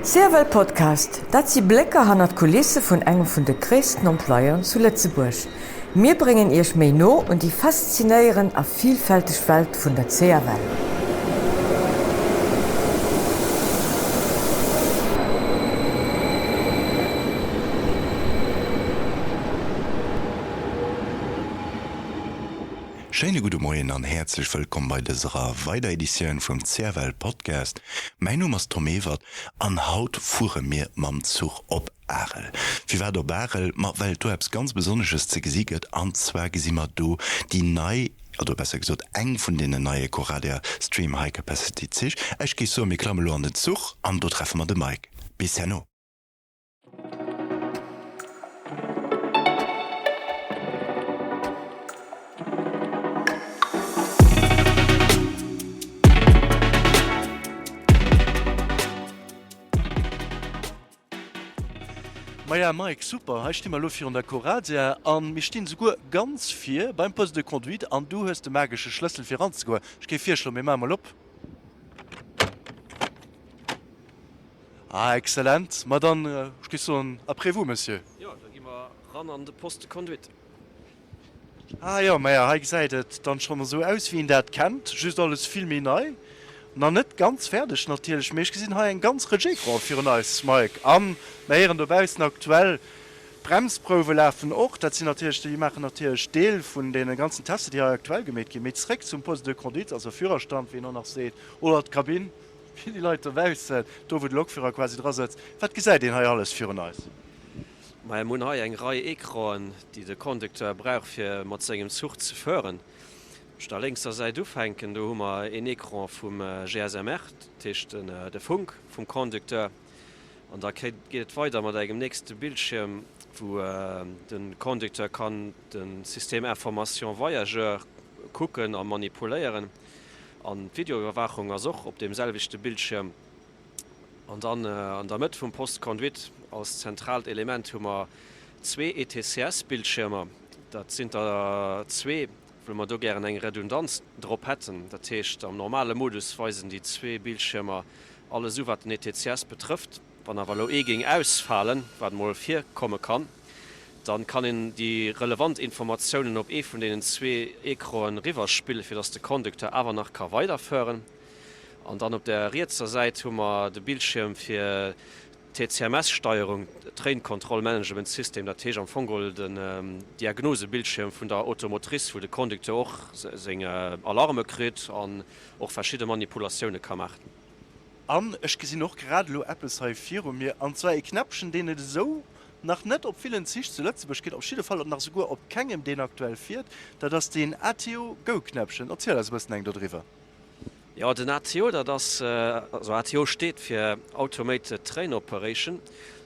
CFL Podcast, dat si Blécker hannert d'Kulisse vun engem vun de gréissten Employeuren zu Lëtzebuerg. Mir bréngen Iech méi no un déi faszinéierend a vilfälteg Welt vun der CFL. Schéine gudde Moien an häerzlech wëllkomm bei dëserer weider Editioun vum CFL Podcast. Mäin Numm ass Tom Ewert an haut fuere mir mam Zuch op Arel. Firwat op Arel? Ma well et do eppes ganz Besonnesches ze gesi gëtt an zwar gesi mer do déi nei, oder besser gesot eng vun deenen neie Coradia Stream High Capacity Zich. Ech géif soen, mir klamme lo an den Zuch an do treffe mer de Mike. Bis herno! Maja Mike, super, hei sti mer elo virun der Coradia an mir stinn esouguer ganz vir beim Poste de conduite an du hues de magesche Schlëssel fir eranzegoen. Ech géif virschloen, mir maache mol op. Ah, excellent. Ma dann, ech géif soen, après vous, Monsieur. Jo, da gi mer ran an de Poste de conduite. Ah jo, maja, hei gesäit et dann schonn esou aus, wéi een dat kennt, just alles vill méi nei. Nach net ganz fäerdeg natierlech, mee ech gesinn hei eng ganz Rëtsch Ecranen virun eis, Mike. A mer héieren dobaussen aktuell d'Bremsprouwe lafen och. Dat sinn natierlech, déi maachen natierlech Deel vun deene ganzen Tester, déi hei aktuell gemeet ginn. Mee zréck zum Poste de conduite, also Führerstand, wéi een och nach seet, oder d'Kabinn. Fir déi Leit dobaussen, do wou de Lokführer quasi dra sëtzt, wat gesäit een hei alles virun eis? Maja, mir hunn hei eng Rei Ecranen, déi de Conducteur brauch fir mat sengem Zuch ze fueren. Wann ech der lénkser Säit ufänken, do hu mer een Ecran vum GSMR, dat heescht de Funk vum Conducteur. An da geet et weider mat engem nächste Bildschierm, wou de Conducteur kann de Système Information Voyageur kucken a manipuléieren. An d'Videoiwwerwaachung ass och op deem selwechte Bildschierm. An dann an der Mëtt vum Poste conduite als zentraalt Element hu mer zwee ETCS-Bildschiermer. Dat sinn der zwee, wëll mer do gären eng Redundanz drop hätten. Dat heescht, am normale Modus weisen déi zwee Bildschiermer alles u wat den ETCS betrëfft. Wann awer elo ee géing ausfalen, wat emol virkomme kann, dann kann een déi relevant Informatiounen op ee vun deenen zwee Ecranen riwwerspillen, fir dass de Conducteur awer nach ka weiderfueren. An dann op der rietser Säit hu mer de Bildschierm fir d'TCMS-Steierung, Train Control Management System, dat heescht am Fong geholl den Diagnosebildschierm vun der Automotrice, wou de Conducteur och seng Alarme kritt an och verschidde Manipulatioune ka maachen. An ech gesinn och grad elo eppes hei viru mir, an zwar ee Knäppchen, deen et esou nach net op villen Zich zu Lëtzebuerg gëtt, op jidde Fall nach esouguer op kengem, deen aktuell fiert. Dat ass deen ATO Go-Knäppchen. Erziel eis e bëssen eng dodriwwer. Jo, den ATO, dat ass, also ATO steet fir Automated Train Operation.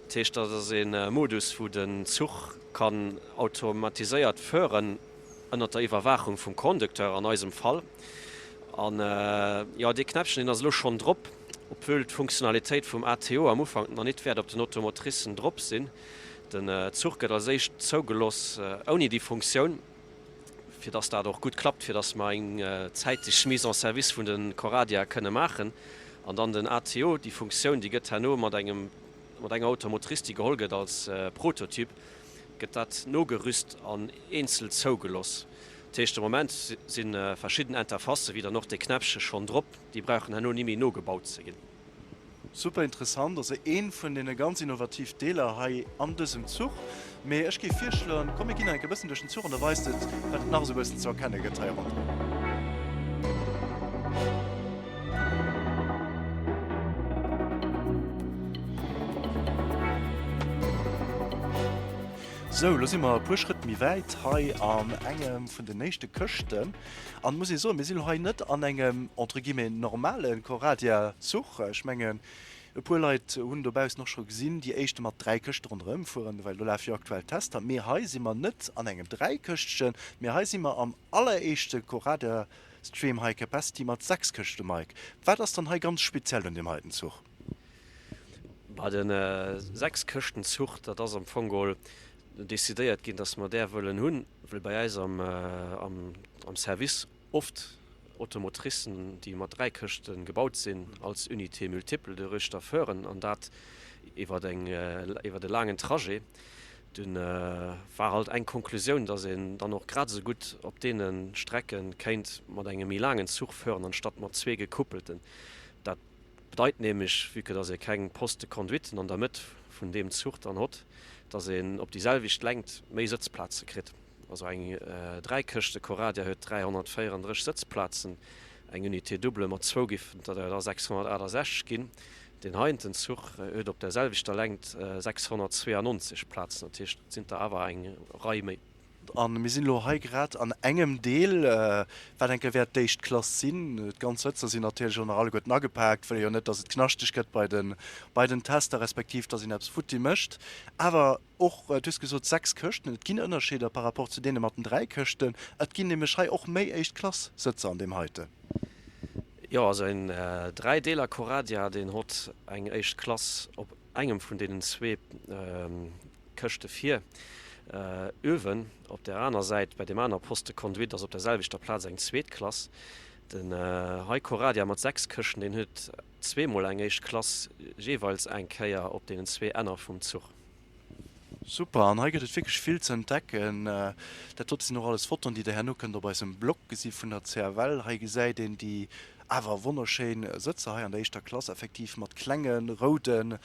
Dat heescht, dat ass ee Modus, wou den Zuch kann automatiséiert fueren, ënnert der Iwwerwaachung vum Conducteur an eisem Fall. An jo, dee Knäppchen, deen ass elo schonn drop, obwuel d'Funktionalitéit vum ATO am Ufank nach nit wäert op den Automotricen drop sinn. Den Zuch gëtt als éischt zougeloss ouni déi Funktioun, fir dass dat och gutt klappt, fir dass mer eng zäiteg Mise en service vun de Coradia kënne maachen. An dann den ATO, déi Funktioun, déi gëtt herno mat engem, mat enger Automotrice, déi geholl gëtt als Prototyp, gëtt dat nogerüst an eenzel zougeloss. Dat heescht, de Moment si verschidden Interfacen, wéi dann och dee Knäppche schonn drop, déi brauchen herno ni méi nogebaut ze ginn. Super interessant, also een vun deene ganz innovativ Deeler hei an dësem Zuch. Mee ech géif virschloen, komm mir ginn nach eng Kéier e bëssen duerch den Zuch an da weist et, wat et nach esou e bëssen ze erkenne gëtt hei ronderëm. Sou, lo si mer e puer Schrëtt méi wäit hei an engem vun den éischte Këschten. An muss ee soen, mir si lo hei net an engem, entre guillemets, normale Coradia-Zuch. Ech mengen, e puer Leit hunn dobaussen och scho gesinn, déi éischte mat 3 Këschte ronderëm fueren, well do lafe jo aktuell Tester. Mee hei si mer net an engem Dräikëschtchen, mee hei si mer am alleréischte Coradia Stream High Capacity mat 6 Këschte. Mike, wat ass dann hei ganz speziell un deem heiten Zuch? Bei de Sechskëschtenzuch, dat ass am Fong geholl decidéiert ginn, datt mer där wëllen hunn, well bei äis am Service oft. Automotricen, déi mat 3 Këschte gebaut sinn, als Unité multiple doruechter fueren, an dat iwwer eng, iwwer e laangen Trajet. Dunn war halt eng Konklusioun, dass een dann och grad esou gutt op deene Strecke kéint mat engem méi laangen Zuch fueren, anstatt mat zwee gekuppelten. Dat bedeit nämlech, vue que dass ee keng Poste de conduiten an der Mëtt vun deem Zuch dann hott, dass een op déi selwecht Längt méi Sëtzplaze kritt. Also eng Dräikëschte-Coradia huet 334 Sëtzplazen, eng Unité double mat zwou giffen der da 668 ginn. Deen heienten Zuch huet op der selwechter Längt 692 Plazen, dat heescht et sinn der awer eng Rei méi. A mir sinn elo hei grad an engem Deel, wat eng Kéier wäert d'éischt Klass sinn. D'ganz Sëtzer sinn natierlech och nach alleguerten agepaakt, wëll ee jo net, datt et knaschteg gëtt bei de bei den Tester, respektiv datt een eppes futti mécht. Awer Och, du hues gesot 6 Këschten, et ginn Ënnerscheeder par rapport zu deene mat den 3 Këschten. Et ginn nämlech hei och méi éischt Klass Sëtzer an deem heiten. Jo, also en 3 Deeler Coradia, deen hott eng éischt Klass op engem vun deenen zwee Këschte vir. Uewen op der aner Säit, bei deem aner Poste conduite, ass op der selwechter Plaz eng zweet Klass. Den hei Coradia mat 6 Këschten, deen huet zweemol eng éischt Klass, jeeweils eng Kéier op deenen zwee Enner vum Zuch. Super, an hei gëtt et wierklech vill ze entdecken. Dat dote sinn och alles Fotoen, déi der herno kënnt op eisem Blog gesi vun der CFL. Hei gesäit een déi awer wonnerschéin Sëtzer hei an der éischter Klass, effektiv mat klenge roude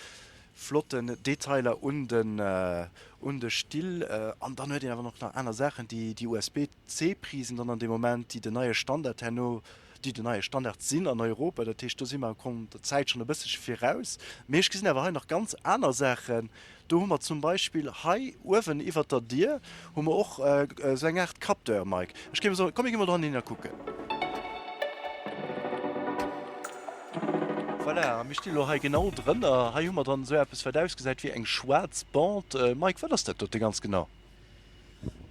flotten Detailer un den un de Still. An dann huet een awer och nach aner Saachen, déi déi USB-C-Prisen dann an deem Moment, déi den neie Standard herno déi den neie Standard sinn an Europa. Dat heescht, do si mer am Grond der Zäit schonn e bësselche viraus. Mee ech gesinn awer hei nach ganz aner Saachen. Do hu mer zum Beispill hei uewen iwwert der Dier hu mer och esou eng Aart Capteur, Mike. Ech géif soen, komm mir gi mol dohinner kucken. Voilà, a mir sti lo hei genau drënner. Hei hu mer dann esou eppes, wat ausgesäit wéi eng schwaarz Bande. Mike, wat ass dat dote ganz genau?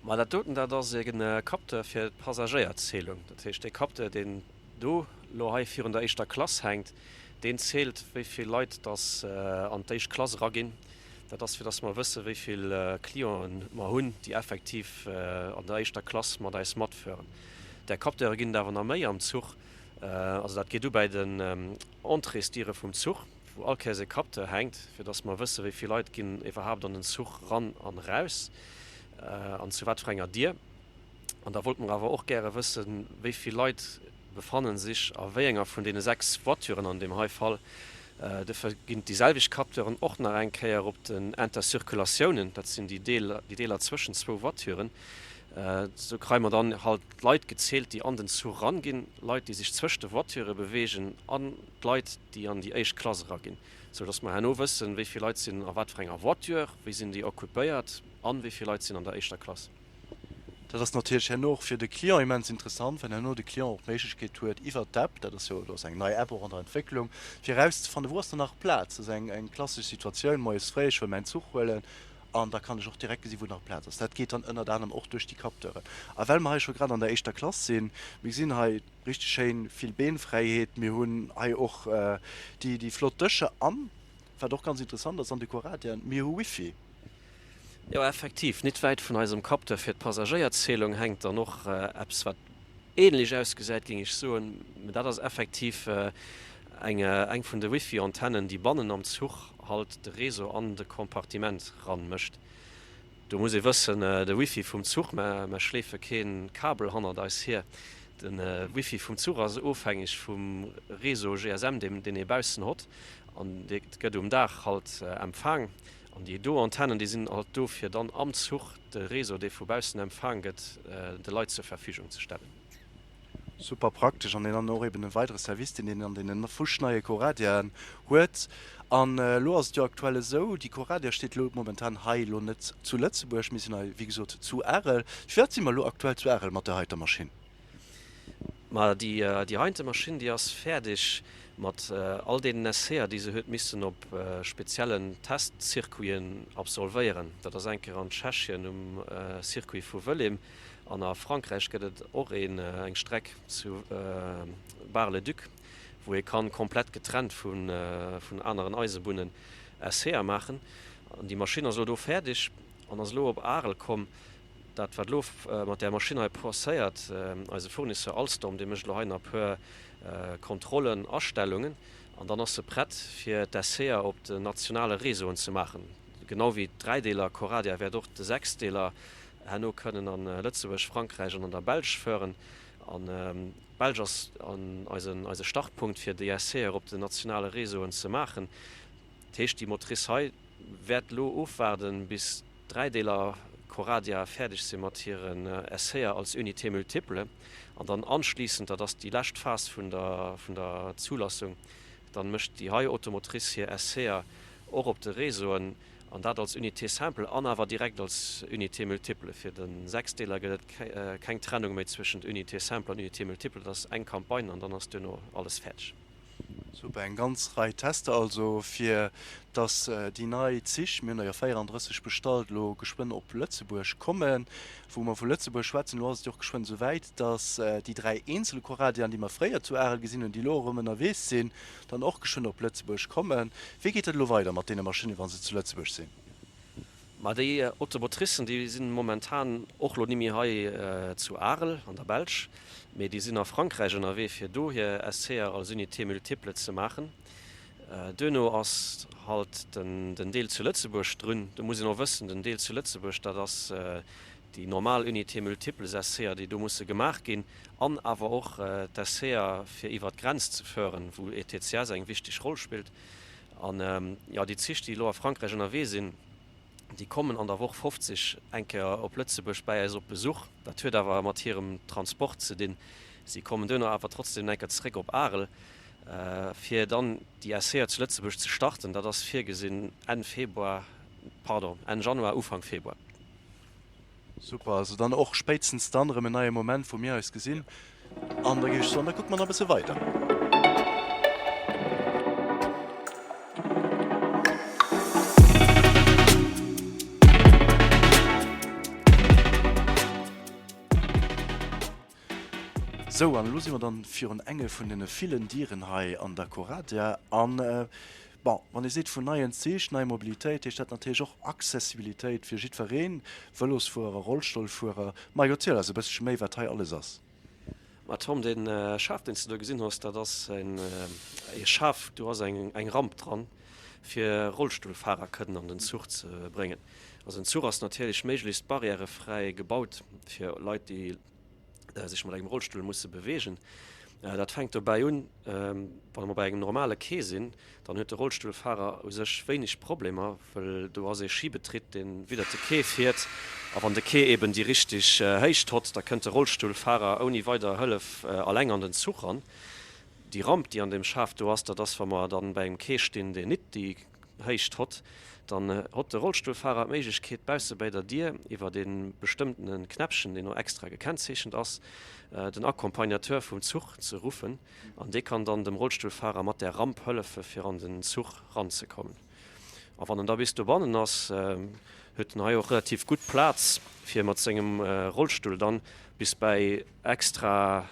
Ma dat doten, dat ass e Capteur fir d'Passagéierzählung. Dat heescht, dee Capteur, deen do elo hei virun der éischter Klass hänkt, deen zielt, wéi vill Leit dass an d'éischt Klass eraginn. Dat ass, fir dass mer wëssen, wéi vill Clienten mer hunn, déi effektiv an der éischter Klass mat eis matfueren. Där Capteure ginn et awer nach méi am Zuch. Also dat geet u bäi den Entréesdiere vum Zuch. wou all Kéiers e Capteur hänkt, fir dass mer wësse wéi vill Leit ginn iwwerhaapt an den Zuch ran an eraus an zu wat fir enger Dier. An da wollte mer awer och gäre wëssen, wéi vill Leit befanne sich a wéi enger vun deene 6 Voituren an deem hei Fall. Dofir ginn déi selwecht Capteuren och nach eng Kéier op den Intercirculatiounen, dat sinn déi Deeler zwëschen zwou Voituren. Esou kreie mer dann halt d'Leit gezielt, déi an den Zuch ranginn, Leit, déi sech zwëscht de Voiture beweegen an d'Leit, déi an déi éischt Klass eraginn, sou dass mer herno wëssen, wéi vill Leit sinn a wat fir enger Voiture, wéi sinn déi occupéiert an wéi vill Leit sinn an der éischter Klass. Dat ass natierlech herno och fir de Client immens interessant, well herno de Client och d'Méiglechkeet huet, iwwert d'App, dat ass jo, do ass eng nei App och an der Entwécklung, fir erauszefannen, wou ass dann nach Plaz. Dat ass eng, eng klassesch Situatioun, moies fréi, ech wëll mäin Zuch huelen an da kann ech och direkt gesinn, wou nach Plaz ass. Dat geet dann ënnert anerem och duerch déi Capteuren. A well mer hei scho grad an der éischter Klass sinn, mir gesinn hei, Richteg schéin, vill Beenfräiheet. Mir hunn hei och déi flott Dëscher an, wat och ganz interessant ass, an de Coradien, mir hu Wifi. Jo, effektiv, nit wäit vun eisem Capteur fir d'Passagéierzählung hänkt dann och eppes, wat ähnlech ausgesäit, géing ech soen. Mä dat ass effektiv eng eng vun de Wifi-Antennen, déi bannen am Zuch halt de Réseau an de Compartiment ran mécht. Do muss ee wëssen, de Wifi vum Zuch, mä mer schleefe kee Kabel hannert eis hier, de Wifi vum Zuch ass ofhängeg vum Réseau GSM, deen ee baussen hott, an dee gëtt um Daach halt empfaang. An déi do Antennen, déi sinn halt do, fir dann am Zuch de Réseau, dee vu baussen empfaang gëtt, de Leit zur Verfügung ze stellen. Super praktesch an dann och eben e weidere Service, deen een an deenen fuschneie Coradiaen huet. An elo ass et jo aktuell esou, déi Coradia steet elo momentan hei elo net zu Lëtzebuerg, mir sinn hei wéi gesot zu Arel. Firwat si mer elo aktuell zu Arel mat där heiter Maschinn? Ma déi heite Maschinn, déi ass fäerdeg mat all deenen Essaier, déi se huet missen op speziellen Testcircuiten absolvéieren. Dat ass eng Kéier an Tschechien um Circuit vu Wëllim, An a Frankräich gëtt et och eng Streck zu Bar-le-Duc, wou ee kann komplett getrennt vun aneren Eisebunnen Essaier maachen. An déi Maschinn ass elo do fäerdeg an ass elo op Arel komm. Dat wat elo mat där Maschinn hei passéiert, eise Fournisseur Alstom, dee mécht elo hei nach e puer Kontrollen, Astellungen an dann ass se prett fir d'Essayer op den nationale Réseauen ze maachen. Genau wéi d'Dräideeler Coradia wäert och de Sechsdeeler herno kënnen a Lëtzebuerg, Frankräich an an der Belsch fueren. An d'Belsch ass eise Startpunkt fir déi Essayer op den nationale Réseauen ze maachen. Dat heescht, déi Motrice hei wäert elo ofwaarden, bis d'Dräideeler Coradia fäerdeg si mat hiren Essayer als Unité multiple an dann anschliissend, dat ass déi lescht Phas vun der vun der Zulassung, dann mécht déi hei Automotrice hir Essayer och op de Réseauen an dat als Unité simple an awer direkt als Unité multiple. Fir de Sechsdeeler gëtt et keng Trennung méi zwëschent Unité simple an Unité multiple, dat ass eng Campagne an dann ass duerno alles fäerdeg. Super, eng ganz Rei Tester also, fir dass déi nei Zich, mir hunn der jo 34 bestallt, elo geschwënn op Lëtzebuerg kommen. Wou mer vu Lëtzebuerg schwätzen, elo ass et jo och geschwënn esou wäit, dass déi 3 eenzel Coradiaen, déi mer fréier zu Arel gesinn hunn, déi elo erëm ënnerwee sinn, dann och geschwënn op Lëtzebuerg kommen. Wéi geet dat elo weider mat deene Maschinne wa se zu Lëtzebuerg sinn? Ma déi Automotricen, déi si momentan och lo nimmi hei zu Arel an der Belsch, mee déi sinn a Frankräich ënnerwee fir do hir Essayer als Unité multiple ze maachen. Duerno ass halt den Deel zu Lëtzebuerg drun. Do muss een och wëssen, den Deel zu Lëtzebuerg, dat ass déi normal Unité multiples Essayer, déi do musse gemaach ginn, an awer och d'Essayer fir iwwert d'Grenz ze fueren, wou ETCS eng wichteg Roll spillt. An jo, déi Zich, déi elo a Frankräich ënnerwee sinn, déi kommen an der Woch 50 eng Kéier op Lëtzebuerg bäi eis op Besuch. Dat huet awer mat hirem Transport ze dinn. Si kommen duerno awer trotzdem eng Kéier zeréck op Arel, fir dann déi Essayer zu Lëtzebuerg ze starten. Dat ass virgesinn Enn Februar, pardon, Enn Januar, Ufank Februar. Super, also dann och spéitstens dann erëm en neie Moment, wou mir eis gesinn. An da géif ech soen, da kucke mer nach e bësse weider. Sou, an elo si mer dann virun enge vun deene villen Dieren hei an der Coradia. An, bon, wann ee seet vun neien Zich, nei Mobilitéit, heescht dat natierlech och Accessibilitéit fir jiddwereen, Vëlosfuerer, Rollstollfuerer. Mike, erziel eis e bëssche méi, wat hei alles ass. Ma Tom, dee Schaf, deen s de do gesinn hues, dat ass e Schaf, do ass eng Ramp dran, fir Rollstullfahrer kënnen an den Zuch ze bréngen. Also den Zuch ass natierlech méiglechst barrièrefräi gebaut fir Leit, déi sech mat engem Rollstull musse beweegen. Dat fänkt dobäi un, wa mer bei engem normale Quai sinn, dann huet de Rollstullfahrer u sech wéineg Problemer, wëll do ass ee Schibetritt, dee widdert de Quai fiert. A wann de Quai eben déi richteg Héicht hott, da kënnt de Rollstullfahrer ouni weider Hëllef alleng an den Zuch ran. Déi Ramp, déi an deem Schaf do ass, dat ass, wa mer dann bei engem Quai stinn, deen nit déi Héicht hott, dann hott de Rollstullfahrer d'Méiglechkeet, bausse bäi der Dier iwwert ee bestëmmtene Knäppchen, deen och extra gekennzeechent ass, den Accompagnateur vum Zuch ze ruffen an dee kann dann dem Rollstullfahrer mat där Ramp hëllefe fir an den Zuch ranzekommen. A wann en da bis dobannen ass, huet en hei och relativ gutt Plaz, fir mat sengem Rollstull dann bis bäi extra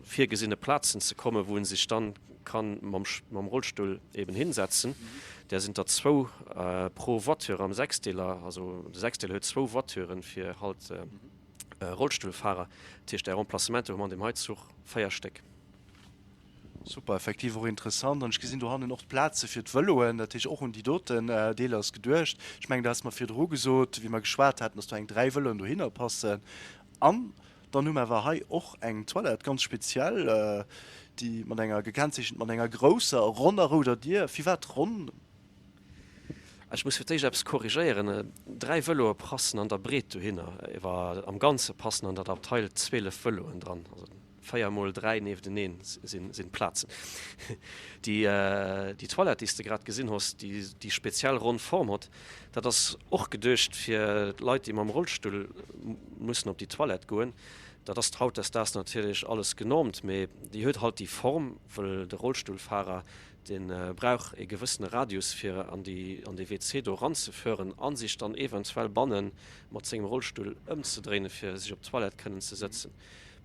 virgesinne Plazen ze kommen, wou en sech dann kann mam Rollstull eben hinsetzen. Där sinn der zwou pro Voiture am Sechsdeeler, also de Sechsdeeler huet zwou Voituren fir halt Rollstullfahrer. Dat heescht, där Remplacementer hu mer an deem hei Zuch 4 Stéck. Super, effektiv och interessant. An ech gesinn dohannen och d'Plaze fir d'Vëloen, dat heescht och un déi doten Deeler ass geduecht. Ech mengen, du has mer virdru gesot, wéi mer geschwat haten, dass do eng 3 Vëloen dohinner passen. An dann hu mer awer hei och eng Toilette, ganz speziell, déi mat enger, gekennzeechent mat enger grousser ronner rouder Dier. Firwat ronn? Ech muss fir d'éischt eppes korrigéieren, 3 Vëloe passen an der Breet dohinner, ewer am Ganze passen an der Abteil 12 Vëloen dran. Also 4 mol 3 niefteneen sinn d'Plazen. Déi Toilette, déi s de grad gesinn hues, déi déi speziell ronn Form hott, dat ass och geduecht fir Leit, déi mam Rollstull mussen op déi Toilette goen. Dat ass hautdesdaags natierlech alles genormt, mee déi huet halt déi Form, wëll de Rollstullfahrer, dee brauch e gewëssene Radius, fir an déi an dee WC do eranzefueren a sech dann eventuell banne mat sengem Rollstull ëmzedréinen, fir sech op d'Toilette kënnen ze sëtzen.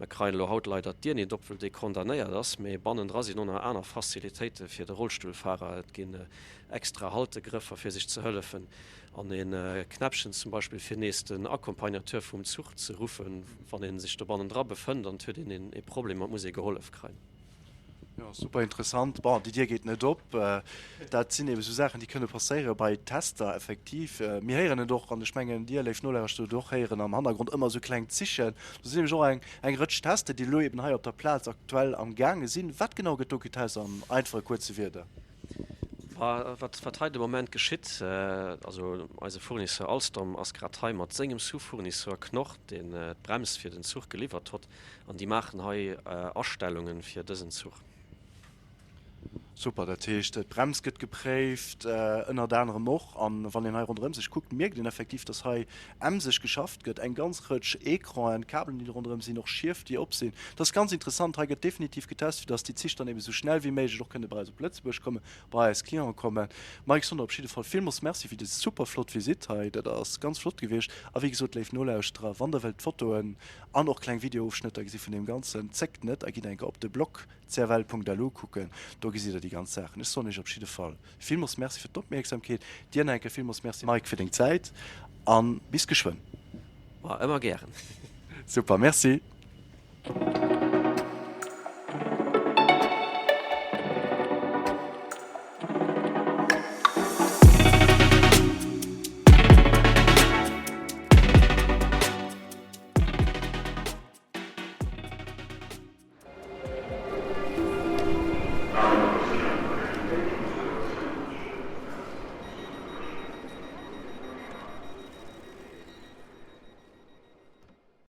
Mer kreien elo haut leider d'Dier nit op, wëll déi condamnéiert ass, mee bannendra sinn och nach aner Facilitéite fir de Rollstullfahrer. Et ginn extra Haltegrëffer fir sech ze hëllefen an e Knäppchen zum Beispill fir nees den Accompagnateur vum Zuch ze ruffen, wann ee sech do bannendra befënnt an et huet een e Problem an et muss ee gehollef kreien. Jo, super interessant. Bon, déi Dier geet net op. Dat sinn ebe sou Saachen, déi kënne passéiere bei Tester, effektiv. Mir héieren et och, an ech mengen, Dir, léif Nolauschterer, hutt et och héieren am Hannergrond ëmmer sou kleng Zichen. Do sinn nämlech och eng, eng Rëtsch Tester, déi elo eben hei op der Plaz aktuell am gaange sinn. Wat genau gëtt do getest an einfache kuerze Wierder? Wat, wat hei de Moment geschitt, also eise Fournisseur Alstom ass grad hei mat sengem Sous-Fournisseur Knorr, deen d'Brems fir den Zuch geliwwert hott, An déi maachen hei Astellungen fir dësen Zuch. Super, dat heescht d'Brems gëtt gepréift ënnert anerem och. An wann een hei ronderëm sech kuckt, mierkt een effektiv, dass hei emseg geschafft gëtt. Eng ganz Rëtsch Ecranen, Kabelen déi ronderëm sinn, och Schief déi op sinn. Dat ass ganz interessant. Hei gëtt definitiv getest, fir dass déi Zich dann eben esou schnell wéi méiglech och kënne bei eis op Lëtzebuerg kommen, bei eis Clienten kommen. Mike Sonder, op jidde Fall villmools Merci fir déi super flott Visitt hei. Dat ass ganz flott gewiescht. A wéi gesot, léif Nolauschterer, wann der wëllt d'Fotoen An och kleng Videoofschnëtter gesi vun deem Ganzen. Zéckt net a gitt eng Kéier op de Blog crl.lu kucken, do gesitt der déi ganz Saachen. Ech soen iech op jidde Fall villmools Merci fir d'Opmierksamkeet, dir nach eng Kéier villmools Merci Mike fir deng Zäit a bis geschwënn. Ma ëmmer gären. Super, Merci.